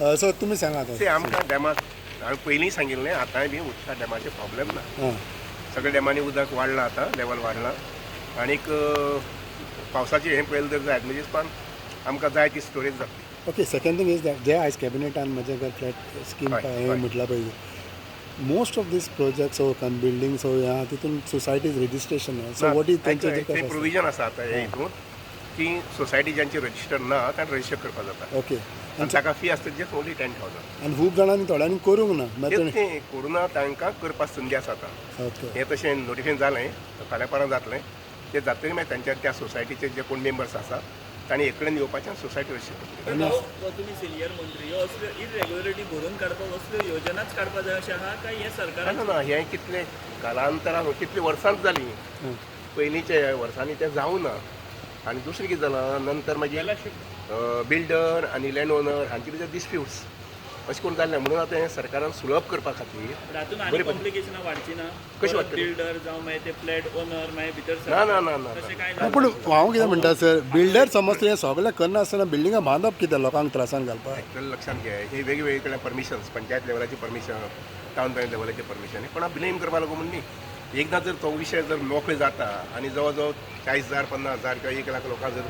So तुमी सांगात. ते आमकां डॅमाक हांवें पयलीं सांगिल्लें, आतांय बी उदका डॅमाचे प्रॉब्लेम ना. सगळ्या डॅमांनी उदक वाडलां, आतां लेवल वाडलां आनीक पावसाचें हें पळयलें जर जायत म्हणजे पण आमकां जाय ती स्टोरेज जातली. Okay, second thing is that जे आयज कॅबिनेटान म्हजे घर फ्लॅट स्कीम हें म्हटलां पळय, most of these projects or buildings or ह्या तितून societies registration, so what is तेंचें ते कशें आसता? प्रोविजन आसा आतां हे हितून की सोसायटी ज्यांचे रजिस्टर ना तांणी रजिस्टर करपाक जाता. आनी ताका फी आसता जस्ट ओन्ली 10,000. आनी खूब जाणांनी, थोड्यांनी करूंक ना मागीर. तेच तें करुना, तांकां करपाक संदी आसा आतां. हें तशें नोटिफिकेशन जालें, फाल्यां परां जातलें. तें जातकीर मागीर तांच्या त्या सोसायटीचे जे कोण मेंबर्स आसा तांणी एक कडेन येवपाचें आनी सोसायटी रजिस्टर करपाचें. पण भाऊ, तुमी सिनियर मंत्री, ह्यो असल्यो इरेग्युलरिटी भरून काडपाक असल्यो योजनाच काडपाक जाय अशें आहा काय हें सरकारान? ना ना, हें कितलें कालांतरान, कितलीं वर्सांच जालीं, पयलींच्या वर्सांनी तें जावं ना. आनी दुसरें कितें जालां, नंतर मागीर बिल्डर आनी लँड ओनर हांचे भितर डिस्प्यूट्स अशें करून जाल्लें. म्हणून आतां हें सरकारान सुलभ करपा खातीर. पण हातून आनी बरें. कॉम्प्लिकेशनां वाडची ना? कशी वाडटली? बिल्डर जावं मागीर ते फ्लॅट ओनर मागीर भितर ना ना ना ना. तशें काय ना, पूण हांव कितें म्हणटा सर, बिल्डर समज हें सगळें करनासतना बिल्डिंगां बांदप कितें लोकांक त्रासान घालपाक? एक्चुअली लक्षात घे, हे वेगवेगळे कडेन परमिशन्स, पंचायत लेवलाची परमिशन, टावन प्लॅन लेवलाचे परमिशन, कोणाक ब्लेम करपा लागू म्हूण न्ही. एकदां जर तो विशय जर मोकळे जाता आनी जवळ जवळ 40,000, 50,000 किंवा 1 लाख लोकांक जर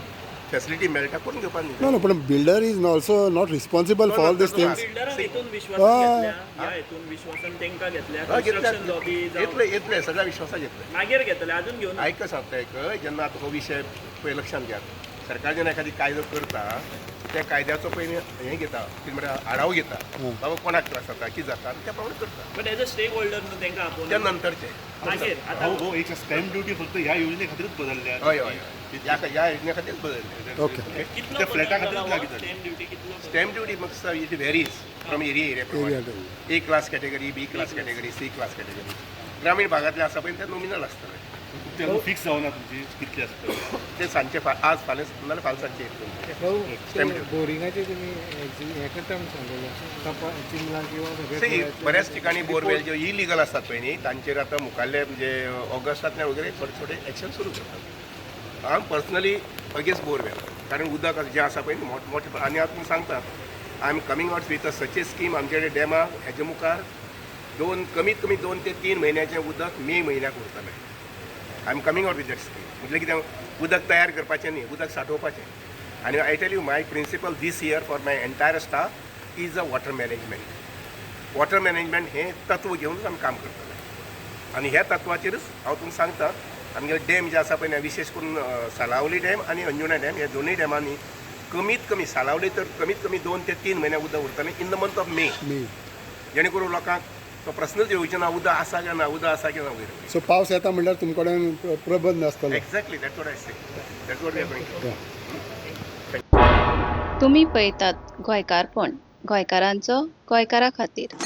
फॅसिलिटी मेळटा, करून घेवपाक न्ही. ना ना, पण builder is also not responsible for all these things. बिल्डरान हितून विश्वासान घेतल्या, ह्या हितून विश्वासान तेंकां घेतल्या, कन्स्ट्रक्शन लॉबी. घेतले, येतले, सगळ्या विश्वासात घेतले. मागीर घेतले, अजून घेवन आयक, सांगता एक, जेन्ना आतां हो विशय पळय, लक्षात घेयात, सरकार जेन्ना एखादी कायदो करता, त्या कायद्याचो पयलीं हें घेता, कितें म्हणटा, आढावो घेता, बाबा कोणाक त्रास जाता, कितें जाता, आनी त्या प्रमाणे करता. But as a stake holder न्हू तेंकां आपोवन त्या नंतरचे. मागीर आतां हो हो, एक स्टॅम्प ड्युटी फक्त ह्या योजने खातीरच बदलल्या. हय हय हय, ह्या ह्या योजने खातीर बदलले. कितलो त्या फ्लॅटा खातीरच लागू जाली. स्टॅम्प ड्युटी कितलो? स्टॅम्प ड्युटी म्हाका it varies from area area प्रमाणे, A class category, B class category, C class category. ग्रामीण भागातले आसा पळय, ते नॉमिनल आसतले. ते अजून फिक्स जावना तुमची कितली आसता. ते सांजचे, आज फाल्यां नाल्यार फाल्यां सांजचे येतले. भाऊ, Stamp duty. बोरिंगाचे तुम्ही हे करता म्हणून सांगलेले, चिमला किंवा सगळे See, बऱ्याच ठिकाणी बोरवेल जे इलिगल असतात पळय न्ही, तांचेर आतां मुखाल्ले म्हणजे ऑगस्टांतल्यान वगैरे थोडे थोडे एक्शन सुरू करतात. हांव पर्सनली अगेन्स्ट बोरवेल, कारण उदक जें आसा पळय न्ही, मोठे मोठे. आनी हांव तुमकां सांगता, I am coming out with a such a scheme. आमचे कडेन डॅमा हेजे मुखार दोन, कमीत कमी 2 ते 3 म्हयन्याचें उदक मे म्हयन्याक उरतलें. I am coming out with that scheme. म्हटलें कितें, उदक तयार करपाचें न्ही, उदक सांठोवपाचें. आनी I tell you, my principle this year for my entire staff is a water management. Water management हें तत्व घेवनच आमी काम करतले आनी ह्या तत्वाचेरच हांव तुमकां सांगता, आमगे डॅम जे आसा पळय न्ही, विशेश करून सालावली डॅम आनी अंजुणा डॅम, ह्या दोनूय डॅमांनी कमीत कमी, सालावली तर कमीत कमी 2 ते 3 म्हयने उदक उरतलें in the month of May. Me. जेणे करून लोकांक तो प्रस्नच येवचो ना, उदक आसा काय ना, उदक आसा काय ना वगैरे. सो पावस येता म्हणल्यार तुमचे कडेन प्रबंध आसतलो. Exactly, that's what I say, that's what we are going. तुमी पळयतात गोंयकारपण, गोंयकारांचो गोंयकारा खातीर.